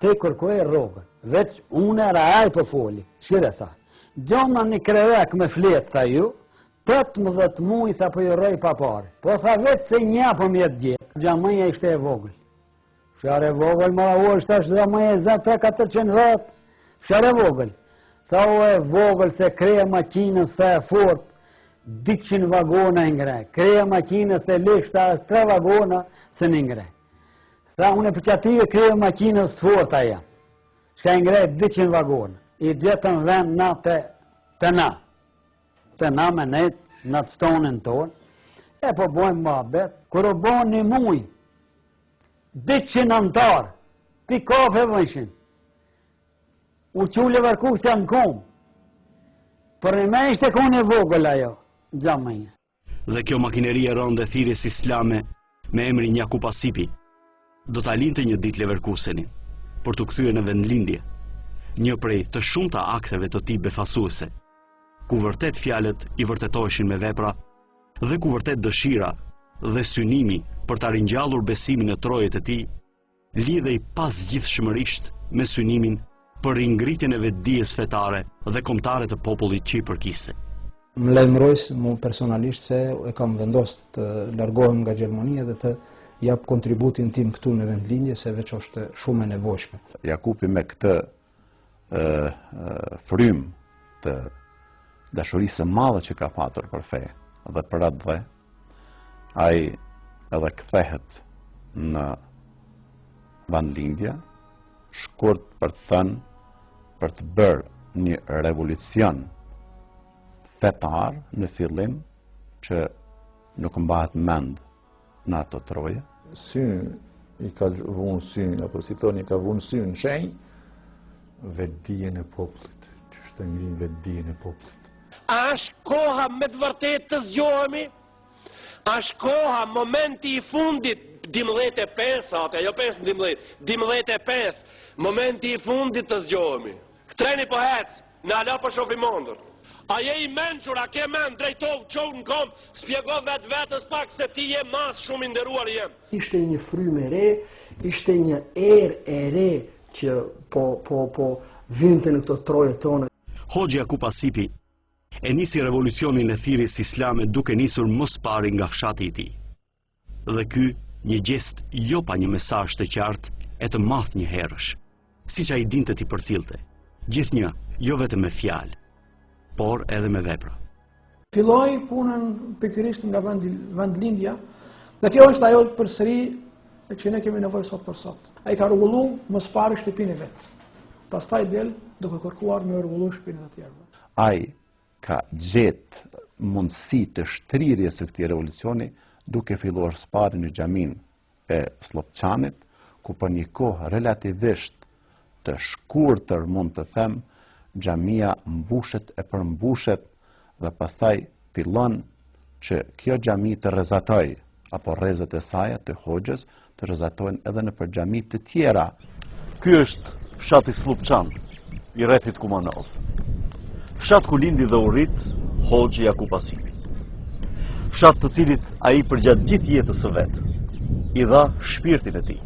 Ti kërkoje rrogën, veç unë era aj po foli, shire tha. Gjona një krevek me flet, tha ju, 18 muj, tha po ju rroj pa pare. Po tha veç se një po m'jet gjetë, xhamia ishte e vogël. Fshar e vogël, më u është është xhamia e za 3-400 vetë, fshar e vogël. Tha o e vogël se kreja makinës, tha e fort, 200 vagona e ngre. Kreja makinës e lishta është 3 vagona se në ngre. Tha unë e përqative kreja makinës të forta jam. Shka e ngre 200 vagona. I gjetëm vend na të, të na. Të na me nejt në të stonin tonë. E po bojmë muhabet. Kur u bo një muj, 200 anëtarë, pi kafe vëjshin. U çu Leverkusja në kom. Për një me ishte konë e vogël ajo, xhamia. Dhe kjo makineri e rëndë e thirrjes islame me emrin Jakup Asipi do ta linte një ditë Leverkusenin për t'u kthyer në vendlindje, një prej të shumta akteve të tij befasuese, ku vërtet fjalët i vërtetoheshin me vepra dhe ku vërtet dëshira dhe synimi për ta ringjallur besimin në trojet e tij lidhej pazgjidhshmërisht me synimin për ringritjen e vetëdijes fetare dhe kombëtare të popullit që i përkiste. Më lajmëroi mu personalisht se e kam vendosë të largohem nga Gjermania dhe të jap kontributin tim këtu në vendlindje se veç është shumë e nevojshme. Jakupi me këtë frymë të dashurisë së madhe që ka patur për fe dhe për atdhe, ai edhe kthehet në vendlindje, shkurt për të thënë, për të bërë një revolucion fetar në fillim që nuk mbahet mend në ato troje. Sy, i ka vunë sy, apo si thonë, i ka vunë sy në shenjë, vetëdijen e popullit, qysh të ngrinë vetëdijen e popullit. A është koha me të vërtetë të zgjohemi? A është koha, momenti i fundit, 12 e 5, sate, jo 5 në 12, 12 e 5, momenti i fundit të zgjohemi. Treni po hec, ne ala po shofim ondërr. A je i mençur, a ke mend, drejtohu, çohu në kom, spjego vetvetes pak se ti je mas shumë i nderuar jem. Ishte një frymë e re, ishte një erë e re që po po po vinte në këto troje tona. Hoxhë Jakup Asipi e nisi revolucionin e thirrjes islame duke nisur më së pari nga fshati i tij. Dhe ky një gjest jo pa një mesazh të qartë e të madh njëherësh, siç ai dinte t'i përcillte, gjithnjë jo vetëm me fjalë, por edhe me vepra. Filloi punën pikërisht nga vendi vendlindja dhe kjo është ajo përsëri që ne kemi nevojë sot për sot. Ai ka rregullu më së pari shtëpinë e vet. Pastaj del duke kërkuar me rregullu shtëpinë e të tjerëve. Ai ka gjetë mundësi të shtrirjes së këtij revolucioni duke filluar së pari në xhaminë e Sllupçanit, ku për një kohë relativisht të shkurtër mund të them, xhamia mbushet e përmbushet dhe pastaj fillon që kjo xhami të rrezatojë apo rrezet e saja të hoxhës të rrezatojnë edhe nëpër xhami të tjera. Ky është fshati Sllupçan i rrethit Kumanovë. Fshat ku lindi dhe u rrit Hoxhë Jakup Asipi. Fshat të cilit ai përgjatë gjithë jetës së vet i dha shpirtin e tij.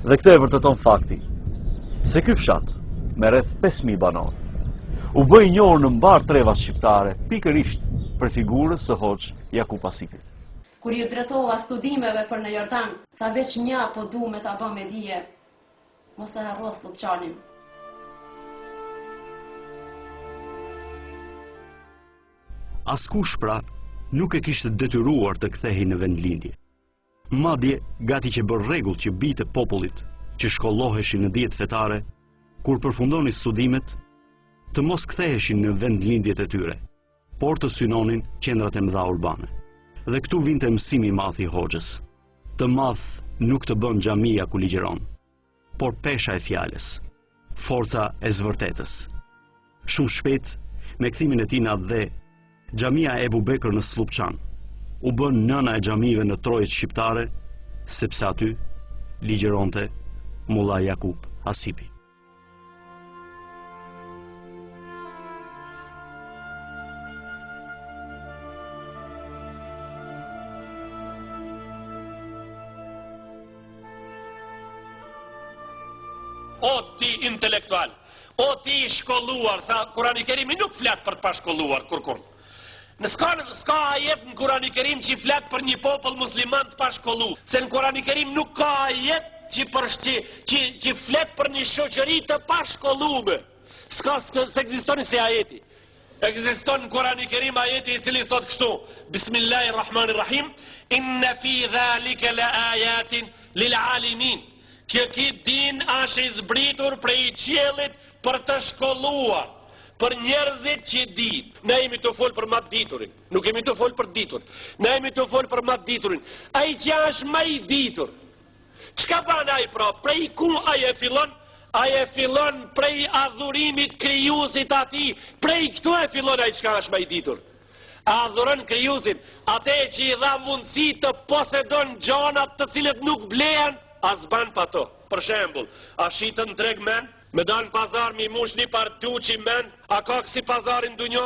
Dhe këtë e vërteton fakti se ky fshat me rreth 5000 banorë u bë i njohur në mbarë trevat shqiptare pikërisht prej figurës së Hoxhë Jakup Asipit. Kur iu drejtova studimeve për në Jordan, tha veç nja po du me ta bë me dije, mos e harro Sllupçanin. Askush pra nuk e kishte detyruar të kthehej në vendlindje. Madje, gati qe bërë rregull që bijtë e popullit që shkolloheshin në dijet fetare, kur përfundonin studimet, të mos ktheheshin në vendlindjet e tyre, por të synonin qendrat e mëdha urbane. Dhe këtu vinte mësimi i madh i hoxhës. Të madh nuk të bën xhamia ku ligjëron, por pesha e fjalës, forca e së vërtetës. Shumë shpejt, me kthimin e tij në atdhe, xhamia Ebu Bekër në Sllupçan u bë nëna e xhamive në trojet shqiptare, sepse aty ligjëronte Mulla Jakup Asipi. O ti intelektual, o ti i shkolluar, sa Kurani Kerimi nuk flet për të pashkolluar kurrkund. Në s'ka, s'ka ajet në Kurani Kerim që flet për një popull musliman të pashkollu, se në Kurani Kerim nuk ka ajet që, për, që, që, që flet për një shoqëri të pashkollume. S'ka, s'ekziston si ajeti. Ekziston në Kurani Kerim ajeti i cili thot kështu, Bismillahirrahmanirrahim, inna fi dhalike la ajatin lil alimin. Kjo ki din është i zbritur prej qiellit për të shkolluar, për njerëzit që din. Ne jemi tu fol për ma të diturin, nuk jemi tu fol për të ditur. Ne jemi tu fol për ma të diturin. Ai që është ma i ditur, Çka ban ai pra? Prej ku ai e fillon? Ai e fillon prej adhurimit krijuesit atij. Prej këtu e fillon ai çka është ma i ditur. Adhuron krijuesin, atë që i dha mundësi të posedon gjanat të cilët nuk blehen, as ban pa to. Për shembull, a shiten në treg men? Me dal në pazar mi mush një par duqi men? A ka kësi pazari në dunjo?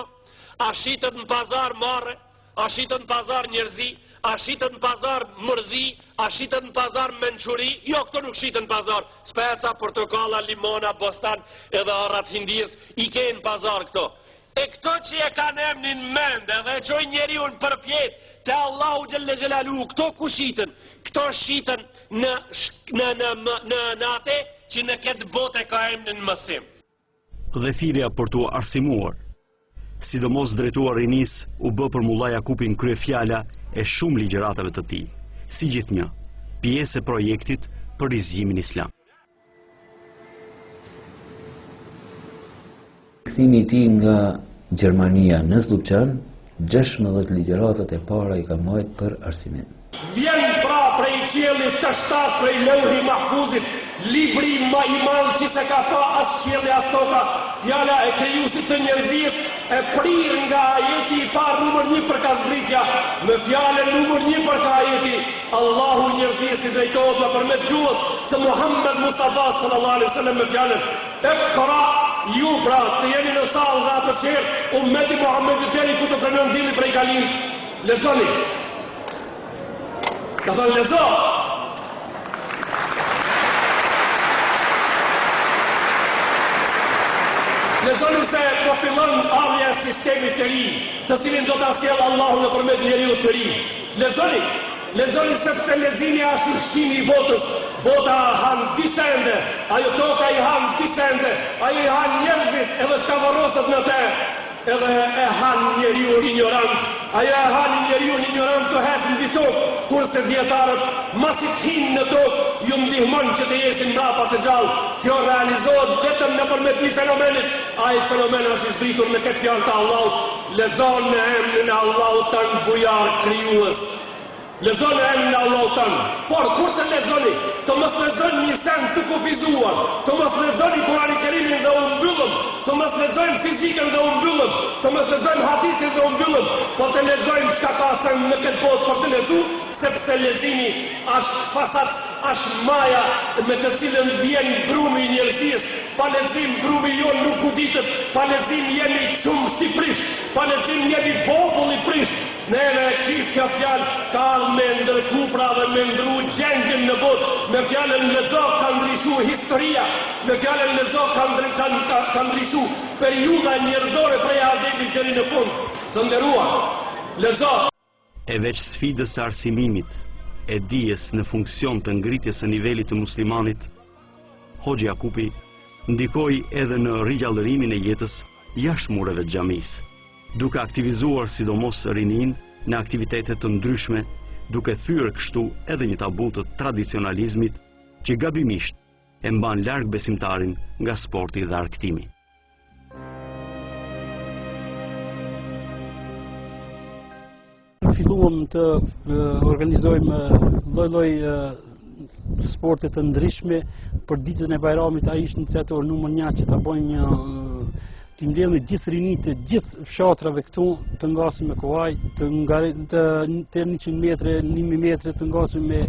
A shitet në pazar marre? A shitet në pazar njerëzi? A shitet në pazar mërzi? A shitet në pazar mençuri? Jo, këto nuk shiten në pazar. Speca, portokalla, limona, bostan edhe arrat hindijës i ke në pazar këto. E këto që e kanë emnin mend edhe e çojnë njeriun përpjetë te Allahu xhelle xhelaluhu, këto ku shiten? Këto shiten në në në në në, në atë që në këtë botë e ka emnin mësim. Dhe thirrja për t'u arsimuar, sidomos drejtuar rinisë, u bë për Mulla Jakupin kryefjala e shumë ligjëratave të tij, si gjithnjë, pjesë e projektit për rizgjimin islam. Kthimi i tij nga Gjermania në Sllupçan, 16 ligjëratat e para i ka majt për arsimim. Vjen pra prej qiellit të shtatë prej Leuhi Mahfuzit, libri ma i madh që s'e ka pa as qielli as toka, fjala e krijuesit të njerëzisë e prirë nga ajeti i parë numër një për ka zbritja, me fjalën numër një për ka ajeti, Allahu njerëzisë i drejtohet nëpërmjet gjuhës së Muhammed Mustafa sallallahu alaihi wasallam me fjalën Ikra, ju pra, të jeni në sallë dhe ato tjerë, ummeti Muhammedit deri ku të perëndon dielli prej ka lind, lexoni. Ka thënë lexo. Lexoni se po fillon ardhja e sistemit të ri, të cilin do ta sjellë Allahu nëpërmjet njeriut të ri. Lexoni. Lexoni sepse leximi është ushqimi i botës, bota han dy sende, ajo toka i han dy sende, ajo i han njerëzit edhe çka varroset në te, edhe e han njeriun injorant, ajo e han njeriun injorant të hec mbi tokë, kurse dijetarët masi të hinë në tokë, ju ndihmon që të jesin mbrapa të gjallë. Kjo realizohet vetëm nëpërmjet një fenomenit, ai fenomen është i zbritur në këtë fjalë të Allahut, lexo në emrin e Allahut tënd bujar krijues. Lexo në emrin e Allahut tënd. Por kur të lexoni, të mos lexoni një send të kufizuar, të mos lexoni Kur'anin Kerimin dhe u mbyllëm, të mos lexojmë fizikën dhe u mbyllëm, të mos lexojmë hadithin dhe u mbyllëm, po të lexojmë çka ka send në këtë botë për të lexu, sepse leximi është fasac, është maja me të cilën vjen brumi i njerëzisë. Pa lexim brumi jonë nuk goditet, pa lexim jemi qumësht i prisht, pa lexim jemi popull i prisht. Neve ki kjo fjalë ka ardhë me ndërtu pra dhe me ndru gjendjen në botë, me fjalën lexo ka ndryshu historia, me fjalën lexo ka, ndry, ka, ka, ka ndryshu periudha njerëzore prej Ademit deri në fund. Të nderuar, lexo. E veç sfidës së arsimimit e dijes në funksion të ngritjes së nivelit të muslimanit, Hoxhë Jakupi ndikoi edhe në rigjallërimin e jetës jashtë mureve të xhamisë. duke aktivizuar sidomos rininë në aktivitete të ndryshme, duke thyer kështu edhe një tabu të tradicionalizmit që gabimisht e mban larg besimtarin nga sporti dhe argëtimi. Filluam të organizojmë lloj-lloj sporte të ndryshme për ditën e Bajramit ai ishte iniciator numër 1 që ta bëjmë një t'i mbledhim gjithë rinitë e gjithë fshatrave këtu të ngasim me kuaj, të ngare, të të 100 metre, 1000 metre të ngasim me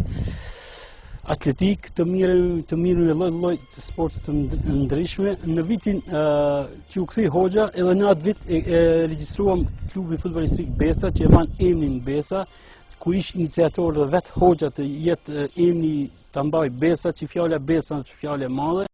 atletik, të mirë të mirë me lloj-lloj të sporte të ndryshme. Në vitin që u kthy hoxha, edhe në atë vit e, e regjistruam klubin futbollistik Besa, që e man emrin Besa, ku ish iniciator dhe vetë hoxha të jetë emni ta mbaj Besa, që fjala Besa është fjalë e madhe.